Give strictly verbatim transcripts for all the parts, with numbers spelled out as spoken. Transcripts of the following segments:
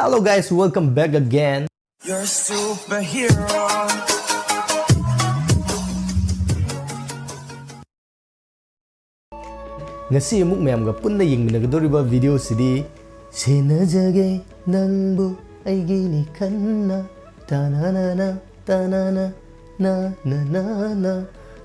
Hello guys, welcome back again. You're a superhero. ꯉꯁꯤ ꯑꯃꯨꯛ ꯃꯌꯥꯝꯒ ꯄꯨꯟꯅ ꯌꯦꯡꯃꯤꯟꯅꯒꯗꯧꯔꯤꯕ video ꯁꯤꯗꯤ ꯁꯦꯟꯅꯖꯒꯦ ꯅꯪꯕꯨ ꯑꯩꯒꯤꯅꯤ ꯈꯟꯅ ꯇꯅꯅꯅ ꯇꯅꯅ ꯅ ꯅ ꯅ ꯅ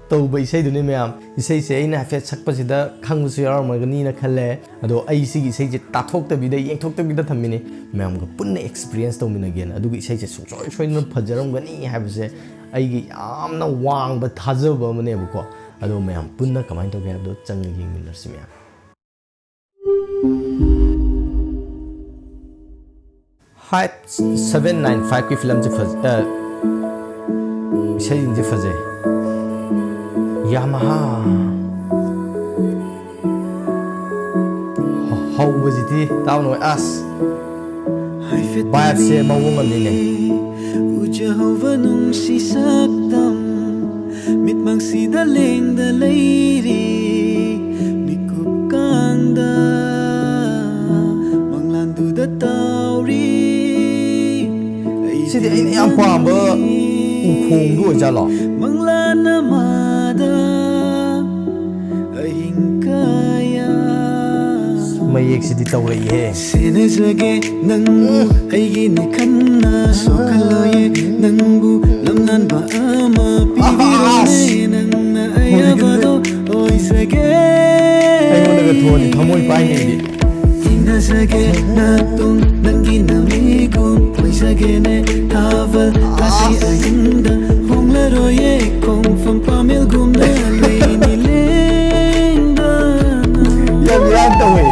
ꯇꯧꯕ ꯏꯁꯩꯗꯨꯅꯤ ꯃꯌꯥꯝ꯫ ꯏꯁꯩꯁꯦ ꯑꯩꯅ ꯍꯥꯏꯐꯦꯠ ꯁꯛꯄꯁꯤꯗ ꯈꯪꯕꯁꯨ ꯌꯥꯎꯔꯝꯃꯒꯅꯤꯅ ꯈꯜꯂꯦ꯫ ꯑꯗꯣ ꯑꯩ ꯁꯤꯒꯤ ꯏꯁꯩꯁꯦ ꯇꯥꯊꯣꯛꯇꯕꯤꯗ, ꯌꯦꯡꯊꯣꯛꯇꯕꯤꯗ ꯊꯝꯃꯤꯅꯤ꯫ ꯃꯌꯥꯝꯒ ꯄꯨꯟꯅ experience ꯇꯧꯃꯤꯟꯅꯒꯦꯅ꯫ ꯑꯗꯨꯒ ꯏꯁꯩꯁꯦ ꯁꯨꯡꯁꯣꯏ ꯁꯣꯏꯗꯅ ꯐꯖꯔꯝꯒꯅꯤ ꯍꯥꯏꯕꯁꯦ ꯑꯩꯒꯤ ꯌꯥꯝꯅ ꯋꯥꯡꯕ ꯊꯥꯖꯕ ꯑꯃꯅꯦꯕꯀꯣ꯫ ꯑꯗꯣ ꯃꯌꯥꯝ ꯄꯨꯟꯅ ꯀꯃꯥꯏꯅ ꯇꯧꯒꯦ ꯍꯥꯏꯕꯗꯣ ꯆꯪꯉ ꯌꯦꯡꯃꯤꯟꯅꯔꯁꯤ ꯃꯌꯥꯝ꯫ Hype seven nine five ꯀꯤ ꯐꯤꯂꯝꯁꯦ ꯐꯖ-, ꯑ, ꯏꯁꯩꯁꯤꯡꯁꯦ ꯐꯖꯩ꯫ Yamaha꯫ ꯍ-, ꯍꯧꯕꯁꯤꯗꯤ ꯇꯥꯎ ꯅꯨꯡꯉꯥꯏ꯫ ꯑꯁ꯫ Vibe ꯁꯦ ꯃꯑꯣꯡ ꯑꯃꯅꯤꯅꯦ꯫ ꯎꯖꯍꯧꯕ ꯅꯨꯡꯁꯤ ꯁꯛꯇꯝ, ꯃꯤꯠꯃꯛꯁꯤꯗ ꯂꯦꯡꯗ ꯂꯩꯔꯤ, ꯃꯤꯀꯨꯞ ꯀꯥꯡꯗ ꯃꯪꯂꯥꯟꯗꯨꯗ ꯇꯥꯎꯔꯤ꯫ ꯁꯤꯗꯤ ꯑꯩꯅ ꯌꯥꯝ ꯄꯥꯝꯕ ꯎꯈꯣꯡꯗꯣ ꯑꯣꯏꯖꯥꯠꯂꯣ? ꯃꯪꯂꯥꯟ ꯑꯃꯗ ꯑꯍꯤꯡ ꯀꯌꯥ꯫ ꯃꯌꯦꯛꯁꯤꯗꯤ ꯇꯧꯔꯛꯏꯍꯦ꯫ ꯁꯦꯟꯅꯖꯒꯦ ꯅꯪꯕꯨ ꯑꯩꯒꯤꯅꯦ ꯈꯟꯅ ꯁꯣꯛꯍꯜꯂꯣꯏꯌꯦ ꯅꯪꯕꯨ ꯂꯝꯂꯥꯟꯕ ꯑꯃ ꯄꯤꯕꯤꯔꯣꯅꯦ ꯑꯁ! ꯅꯪꯅ ꯑꯌꯥꯕꯗꯣ ꯑꯣꯏꯖꯒꯦ꯫ ꯑꯩꯉꯣꯟꯗꯒ ꯊꯣꯛꯑꯗꯤ ꯊꯃꯣꯏ ꯄꯥꯏꯅꯤ ꯑꯩꯗꯤ꯫ ꯏꯪꯅꯖꯒꯦ ꯅꯥꯇꯣꯡ ꯅꯪꯒꯤ ꯅꯃꯤꯠꯒꯨꯝ ꯑꯣꯏꯖꯒꯦꯅꯦ ꯊꯥꯕꯜ ꯑꯁꯤ ꯑꯁ! ꯑꯍꯤꯡꯗ ꯍꯣꯡꯂꯔꯣꯏꯌꯦ ꯈꯣꯡꯐꯝ ꯄꯥꯃꯦꯜꯒꯨꯝꯅ ꯂꯩꯅꯤ ꯂꯦꯡꯗꯅ꯫ ꯌꯥꯝ ꯏꯔꯥꯡ ꯇꯧꯋꯦ꯫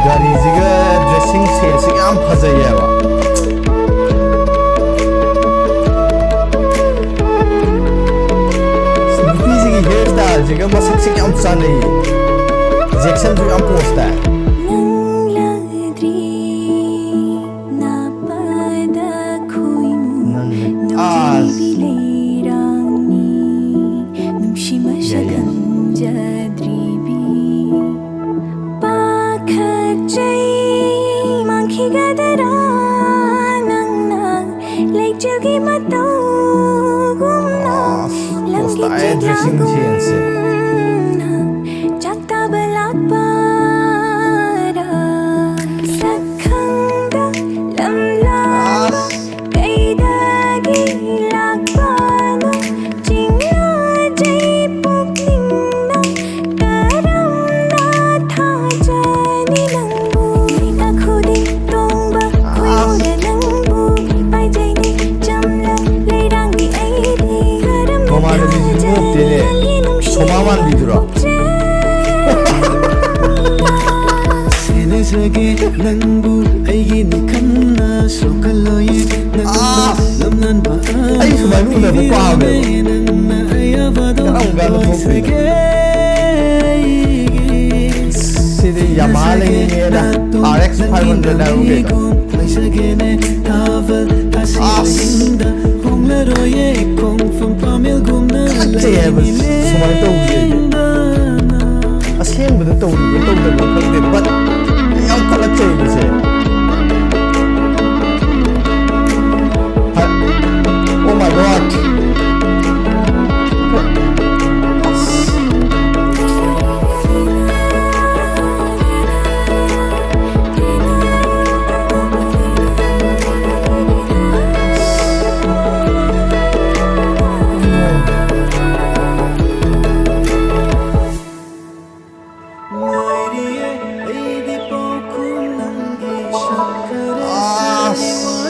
ꯒꯥꯔꯤꯁꯤꯒ dressing sense ꯁꯤꯒ ꯌꯥꯝ ꯐꯖꯩꯌꯦꯕ꯫ ꯆꯤꯜꯒꯤ ꯃꯇꯧꯒꯨꯝꯅ, ꯑꯁ, ꯂꯝꯒꯤ ꯄꯣꯁ ꯇꯥꯏ, ꯗ꯭ꯔꯦꯁꯤꯡ ꯁꯦꯟꯁꯁꯦ꯫ ꯆꯤꯛꯂꯥꯒꯨꯝꯅ ꯆꯥꯛꯇꯥꯕ ꯂꯥꯛꯄꯗ, ꯁꯛꯈꯪꯗ ꯂꯝꯂꯥꯡꯕ ꯑꯁ꯫ ꯀꯩꯗꯒꯤ ꯂꯥꯛꯄꯅꯣ? ꯆꯤꯡꯅꯖꯩ ꯄꯨꯛꯅꯤꯡꯅ ꯀꯔꯝꯅ ꯊꯥꯖꯅꯤ ꯅꯪꯕꯨ? ꯂꯩꯃ ꯈꯨꯗꯤꯡ ꯇꯣꯡꯕ ꯈꯣꯏꯔ ꯅꯪꯕꯨ ꯄꯥꯏꯖꯩꯅꯤ ꯆꯝꯂ ꯂꯩꯔꯥꯡꯒꯤ ꯑꯩꯗꯤ ꯀꯔꯝꯅ ꯃꯃꯥꯟꯅꯕꯤꯁꯤ ꯊꯥꯖꯅꯤ ꯅꯣꯛꯇꯦꯅꯦ꯫ ꯅꯪꯒꯤ ꯅꯨꯡꯁꯤ ꯁꯣꯃꯥ ꯃꯥꯟꯕꯤꯗꯨꯔꯣ? ꯁꯦꯟꯅꯖꯒꯦ ꯅꯪꯕꯨ ꯑꯩꯒꯤꯅꯤ ꯈꯟꯅ ꯁꯣꯛꯍꯜꯂꯣꯏꯌꯦ ꯅꯪꯕꯨ ꯑꯥ! ꯂꯝꯂꯥꯟꯕ ꯑꯩ ꯁꯨꯃꯥꯏꯅ ꯎꯅꯕ ꯄꯥꯝꯃꯦꯕ꯫ ꯅꯪꯅ ꯑꯌꯥꯕꯗꯣ ꯀꯔꯝ ꯀꯥꯟꯗ ꯊꯣꯛꯇꯣꯏꯅꯣ? ꯑꯣꯏꯁꯒꯦ꯫ ꯁꯤꯗꯤ ꯌꯥꯝ ꯍꯥ ꯂꯩꯅꯤꯡꯉꯦꯗ꯫ ꯑꯥꯔ ꯑꯦꯛꯁ ꯐꯥꯏꯚ ꯍꯟꯗ꯭ꯔꯦꯠ ꯍꯥꯏꯕ ꯀꯩꯅꯣ? ꯑꯣꯏꯁꯒꯦꯅꯦ ꯊꯥꯕꯜ ꯑꯁ! ꯑꯁꯤꯗ ꯍꯣꯡꯂꯔꯣꯏꯌꯦ ꯈꯣꯡꯐꯝ ꯄꯥꯃꯦꯜꯒꯨꯝꯅ ꯀꯠꯆꯩ ꯍꯥꯏꯕ ꯂꯩꯅꯤ ꯁꯨꯃꯥꯏꯅ ꯇꯧꯕꯁꯦ ꯑꯩꯗꯤ꯫ ꯂꯦꯡꯗꯅ꯫ ꯑꯁꯦꯡꯕꯗ ꯇꯧꯔꯤꯕ꯭ꯔꯥ ꯇꯧꯗꯕ꯭ꯔꯥ ꯈꯪꯗꯦ, but ꯌꯥꯝ ꯀꯜꯂꯛꯆꯩꯕꯁꯦ꯫ ꯍ-, oh my God꯫ ꯑꯁ!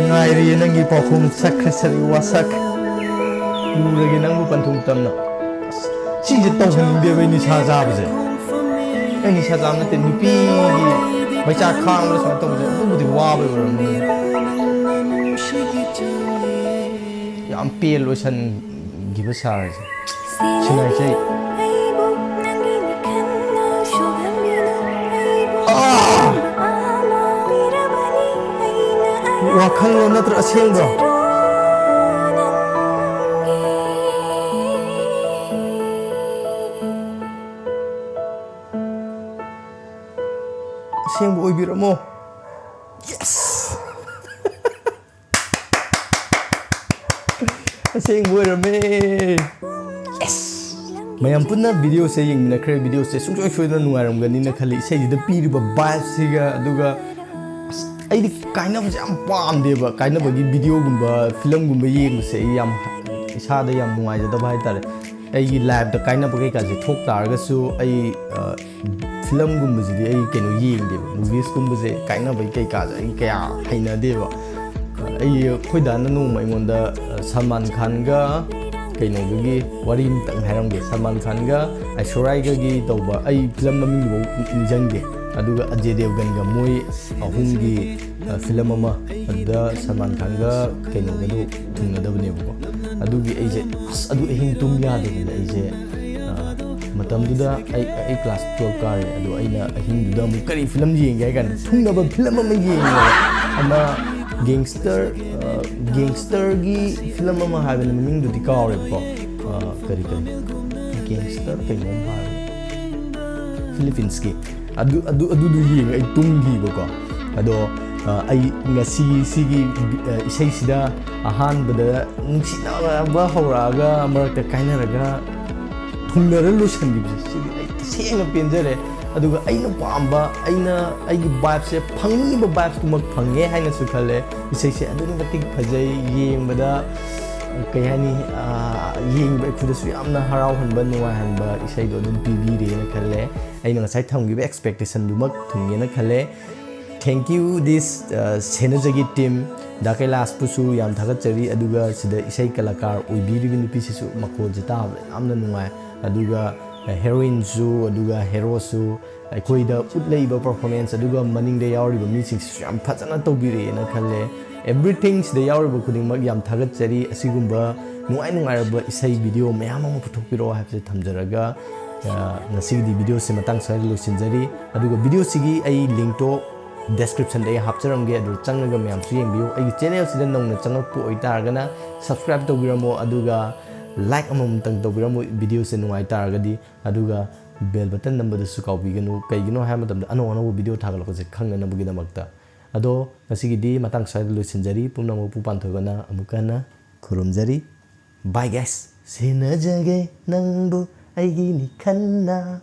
ꯉꯥꯏꯔꯤꯌꯦ ꯅꯪꯒꯤ ꯄꯥꯎꯈꯨꯝ, ꯁꯛꯈ꯭ꯔꯦ ꯁꯛꯂꯤ ꯋꯥꯁꯛ꯫ ꯎꯔꯒꯦ ꯅꯪꯕꯨ ꯄꯟꯊꯨꯡ ꯇꯝꯅ꯫ ꯑꯁ, ꯁꯤꯁꯦ ꯇꯧꯍꯟꯅꯤꯡꯗꯦꯕ ꯑꯩ ꯅꯤꯁꯥ ꯆꯥꯕꯁꯦ꯫ ꯑꯩ ꯅꯤꯁꯥ ꯆꯥꯕ ꯅꯠꯇꯦ, ꯅꯨꯄꯤꯒꯤ ꯃꯩꯆꯥꯛ ꯈꯥꯡꯕꯗ ꯁꯨꯃꯥꯏꯅ ꯇꯧꯕꯁꯦ ꯑꯗꯨꯕꯨꯗꯤ ꯋꯥꯕꯩ ꯑꯣꯏꯔꯝꯅꯤ꯫ ꯌꯥꯝ ꯄꯦꯜ ꯑꯣꯏꯁꯟꯈꯤꯕ ꯁꯥꯔꯁꯦ꯫ ꯁꯤꯅ ꯏꯁꯩ꯫ ꯑꯥ! ꯋꯥꯈꯜꯂꯣꯟ ꯅꯠꯇ꯭ꯔ ꯑꯁꯦꯡꯕ꯭ꯔꯣ? ꯑꯁꯦꯡꯕ ꯑꯣꯏꯕꯤꯔꯝꯃꯣ꯫ Yes! ꯑꯁꯦꯡꯕ ꯑꯣꯏꯔꯝꯃꯦ꯫ ꯃꯌꯥꯝ ꯄꯨꯟꯅ ꯚꯤꯗꯤꯑꯣꯁꯦ ꯌꯦꯡꯃꯤꯟꯅꯈ꯭ꯔꯦ꯫ ꯚꯤꯗꯤꯑꯣꯁꯦ ꯁꯨꯡꯁꯣꯏ ꯁꯣꯏꯗꯅ ꯅꯨꯡꯉꯥꯏꯔꯝꯒꯅꯤꯅ ꯈꯜꯂꯤ꯫ ꯏꯁꯩꯁꯤꯗ ꯄꯤꯔꯤꯕ ꯚꯥꯏꯕꯁꯤꯒ, ꯑꯗꯨꯒ ꯑꯁ, ꯑꯩꯗꯤ ꯀꯥꯏꯅꯕꯁꯦ ꯌꯥꯝ ꯄꯥꯝꯗꯦꯕ꯫ ꯀꯥꯏꯅꯕꯒꯤ ꯚꯤꯗꯤꯑꯣꯒꯨꯝꯕ, ꯐꯤꯂꯝꯒꯨꯝꯕ ꯌꯦꯡꯕꯁꯦ ꯑꯩ ꯌꯥꯝ, ꯏꯁꯥꯗ ꯌꯥꯝ ꯅꯨꯡꯉꯥꯏꯖꯗꯕ ꯍꯥꯏꯇꯥꯔꯦ꯫ ꯑꯩꯒꯤ ꯂꯥꯏꯐꯇ ꯀꯥꯏꯅꯕ ꯀꯩꯀꯥꯁꯦ ꯊꯣꯛ ꯇꯥꯔꯒꯁꯨ ꯑꯩ, ꯑ, ꯐꯤꯂꯝꯒꯨꯝꯕꯁꯤꯗꯤ ꯑꯩ ꯀꯩꯅꯣ ꯌꯦꯡꯗꯦꯕ꯫ ꯃꯨꯚꯤꯁꯀꯨꯝꯕꯁꯦ ꯀꯥꯏꯅꯕꯒꯤ ꯀꯩꯀꯥꯁꯦ ꯑꯩ ꯀꯌꯥ ꯍꯩꯅꯗꯦꯕ꯫ ꯑꯩ, ꯑꯩꯈꯣꯏ ꯗꯥꯅ ꯅꯣꯡꯃ ꯑꯩꯉꯣꯟꯗ, ꯑ, ꯁꯜꯃꯥꯟ ꯈꯥꯟꯒ ꯀꯩꯅꯣꯗꯨꯒꯤ ꯋꯥꯔꯤ ꯑꯃꯇꯪ ꯍꯥꯏꯔꯝꯒꯦ꯫ ꯁꯜꯃꯥꯟ ꯈꯥꯟꯒ ꯑꯥꯏꯁꯣꯔꯥꯏꯒꯒꯤ ꯇꯧꯕ, ꯑꯩ ꯐꯤꯂꯝ ꯃꯃꯤꯡꯗꯨꯐꯥꯎ ꯅꯤꯡꯁꯤꯡꯗꯦ꯫ ꯑꯗꯨꯒ ꯑꯖꯦ ꯗꯦꯕꯒꯟꯒ ꯃꯣꯏ ꯑꯍꯨꯝꯒꯤ, ꯑ, ꯐꯤꯂꯝ ꯑꯃ, ꯑꯗꯨꯗ ꯁꯜꯃꯥꯟ ꯈꯥꯟꯒ ꯀꯩꯅꯣꯒꯗꯨ ꯊꯨꯡꯅꯗꯕꯅꯦꯕꯀꯣ꯫ ꯑꯗꯨꯒꯤ ꯑꯩꯁꯦ, ꯑꯁ, ꯑꯗꯨ ꯑꯍꯤꯡ ꯇꯨꯝ ꯌꯥꯗꯗꯅ ꯑꯩꯁꯦ, ꯑ, ꯃꯇꯝꯗꯨꯗ ꯑꯩ, ꯑꯩ ꯀ꯭ꯂꯥꯁ ꯇꯨꯌꯦꯜꯞ ꯀꯥꯔꯦ꯫ ꯑꯗꯣ ꯑꯩꯅ ꯑꯍꯤꯡꯗꯨꯗ ꯑꯃꯨꯛ ꯀꯔꯤ ꯐꯤꯂꯝ ꯌꯦꯡꯒꯦ ꯍꯥꯏ ꯀꯥꯟꯗ ꯊꯨꯡꯅꯕ ꯐꯤꯂꯝ ꯑꯃ ꯌꯦꯡꯉꯦꯕ꯫ ꯑꯃ ꯒꯦꯡꯁꯇꯔ, ꯑ, ꯒꯦꯡꯁꯇꯔꯒꯤ ꯐꯤꯂꯝ ꯑꯃ ꯍꯥꯏꯕꯅꯤ, ꯃꯃꯤꯡꯗꯨꯗꯤ ꯀꯥꯎꯔꯦꯕꯀꯣ꯫ ꯑ, ꯀꯔꯤ, ꯀꯔꯤ? ꯒꯦꯡꯁꯇꯔ ꯀꯩꯅꯣꯝ ꯍꯥꯏꯕꯅꯤ꯫ ꯐꯤꯂꯤꯄꯤꯟꯁꯀꯤ꯫ ꯑꯗꯨ, ꯑꯗꯨ, ꯑꯗꯨꯗꯨ ꯌꯦꯡꯉ ꯑꯩ ꯇꯨꯝꯈꯤꯕꯀꯣ꯫ ꯑꯗꯣ, ꯑ, ꯑꯩ ꯉꯁꯤ ꯁꯤꯒꯤ, ꯑ, ꯏꯁꯩꯁꯤꯗ ꯑꯍꯥꯟꯕꯗ ꯅꯨꯡꯁꯤꯅꯕ ꯍꯧꯔꯛꯑꯒ ꯃꯔꯛꯇ ꯀꯥꯏꯅꯔꯒ ꯊꯨꯡꯅꯔ ꯂꯣꯏꯁꯤꯟꯈꯤꯕꯁꯦ, ꯁꯤꯗꯤ ꯑꯩ ꯇꯁꯦꯡꯅ ꯄꯦꯟꯖꯔꯦ꯫ ꯑꯗꯨꯒ ꯑꯩꯅ ꯄꯥꯝꯕ, ꯑꯩꯅ, ꯑꯩꯒꯤ ꯚꯥꯏꯕꯁꯦ, ꯐꯪꯅꯤꯡꯉꯤꯕ ꯚꯥꯏꯕꯁꯇꯨꯃꯛ ꯐꯪꯉꯦ ꯍꯥꯏꯅꯁꯨ ꯈꯜꯂꯦ꯫ ꯏꯁꯩꯁꯦ ꯑꯗꯨꯛꯀꯤ ꯃꯇꯤꯛ ꯐꯖꯩ, ꯌꯦꯡꯕꯗ, ꯀꯩ ꯍꯥꯏꯅꯤ, ꯑ, ꯌꯦꯡꯕ ꯑꯩꯈꯣꯏꯗꯁꯨ ꯌꯥꯝꯅ ꯍꯔꯥꯎꯍꯟꯕ, ꯅꯨꯡꯉꯥꯏꯍꯟꯕ ꯏꯁꯩꯗꯣ ꯑꯗꯨꯝ ꯄꯤꯕꯤꯔꯦꯅ ꯈꯜꯂꯦ꯫ ꯑꯩꯅ ꯉꯁꯥꯏ ꯊꯝꯈꯤꯕ ꯑꯦꯛꯁꯄꯦꯛꯇꯦꯁꯟꯗꯨꯃꯛ ꯊꯨꯡꯉꯦꯅ ꯈꯜꯂꯦ꯫ Thank you this, ꯑ, ꯁꯦꯟꯅꯖꯒꯤ team꯫ ꯗꯥ ꯀꯩꯂꯥꯁꯄꯨꯁꯨ ꯌꯥꯝ ꯊꯥꯒꯠꯆꯔꯤ, ꯑꯗꯨꯒ ꯁꯤꯗ ꯏꯁꯩ ꯀꯂꯥꯀꯥꯔ ꯑꯣꯏꯕꯤꯔꯤꯕ ꯅꯨꯄꯤꯁꯤꯁꯨ ꯃꯈꯣꯜꯁꯦ ꯇꯥꯕꯗ ꯌꯥꯝꯅ ꯅꯨꯡꯉꯥꯏ꯫ ꯑꯗꯨꯒ, ꯑ, ꯍꯦꯔꯣꯏꯟꯁꯨ, ꯑꯗꯨꯒ ꯍꯦꯔꯣꯁꯨ, ꯑꯩꯈꯣꯏꯗ ꯎꯠꯂꯛꯏꯕ performance, ꯑꯗꯨꯒ ꯃꯅꯤꯡꯗ ꯌꯥꯎꯔꯤꯕ ꯃꯤꯁꯤꯡꯁꯤꯁꯨ ꯌꯥꯝ ꯐꯖꯅ ꯇꯧꯕꯤꯔꯛꯑꯦꯅ ꯈꯜꯂꯦ꯫ Everything ꯁꯤꯗ ꯌꯥꯎꯔꯤꯕ ꯈꯨꯗꯤꯡꯃꯛ ꯌꯥꯝ ꯊꯥꯒꯠꯆꯔꯤ꯫ ꯑꯁꯤꯒꯨꯝꯕ ꯅꯨꯡꯉꯥꯏ ꯅꯨꯡꯉꯥꯏꯔꯕ ꯏꯁꯩ ꯚꯤꯗꯤꯑꯣ ꯃꯌꯥꯝ ꯑꯃ ꯄꯨꯊꯣꯛꯄꯤꯔꯛꯑꯣ ꯍꯥꯏꯕꯁꯦ ꯊꯝꯖꯔꯒ, ꯑ, ꯉꯁꯤꯒꯤꯗꯤ ꯚꯤꯗꯤꯑꯣꯁꯦ ꯃꯇꯥꯡ ꯁ꯭ꯋꯥꯏꯗ ꯂꯣꯏꯁꯤꯟꯖꯔꯤ꯫ ꯑꯗꯨꯒ ꯚꯤꯗꯤꯑꯣꯁꯤꯒꯤ ꯑꯩ ꯂꯤꯡꯛꯇꯣ ꯗꯦꯁꯀ꯭ꯔꯤꯞꯁꯟꯗ ꯑꯩ ꯍꯥꯞꯆꯔꯝꯒꯦ, ꯑꯗꯨ ꯆꯪꯉꯒ ꯃꯌꯥꯝꯁꯨ ꯌꯦꯡꯕꯤꯌꯨ꯫ ꯑꯩꯒꯤ ꯆꯦꯅꯦꯜꯁꯤꯗ ꯅꯧꯅ ꯆꯪꯉꯛꯄ ꯑꯣꯏꯇꯥꯔꯒꯅ subscribe ꯇꯧꯕꯤꯔꯝꯃꯣ, ꯑꯗꯨꯒ like ꯑꯃꯃꯝꯇꯪ ꯇꯧꯕꯤꯔꯝꯃꯣ ꯚꯤꯗꯤꯑꯣꯁꯦ ꯅꯨꯡꯉꯥꯏ ꯇꯥꯔꯒꯗꯤ, ꯑꯗꯨꯒ bell button ꯅꯝꯕꯗꯨꯁꯨ ꯀꯥꯎꯕꯤꯒꯅꯨ꯫ ꯀꯩꯒꯤꯅꯣ ꯍꯥꯏꯕ ꯃꯇꯝꯗ ꯑꯅꯧ ꯑꯅꯧꯕ ꯚꯤꯗꯤꯑꯣ ꯊꯥꯒꯠꯂꯛꯄꯁꯦ ꯈꯪꯅꯅꯕꯒꯤꯗꯃꯛꯇ꯫ ꯑꯗꯣ ꯉꯁꯤꯒꯤꯗꯤ ꯃꯇꯥꯡ ꯁ꯭ꯋꯥꯏꯗ ꯂꯣꯏꯁꯤꯟꯖꯔꯤ꯫ ꯄꯨꯝꯅꯃꯛꯄꯨ ꯄꯥꯟꯊꯣꯏꯕꯅ ꯑꯃꯨꯛꯀ ꯍꯟꯅ ꯈꯨꯔꯨꯝꯖꯔꯤ꯫ Bye guys, ꯁꯦꯟꯅꯖꯒꯦ ꯅꯪꯕꯨ ꯑꯩꯒꯤꯅꯤ ꯈꯟꯅ꯫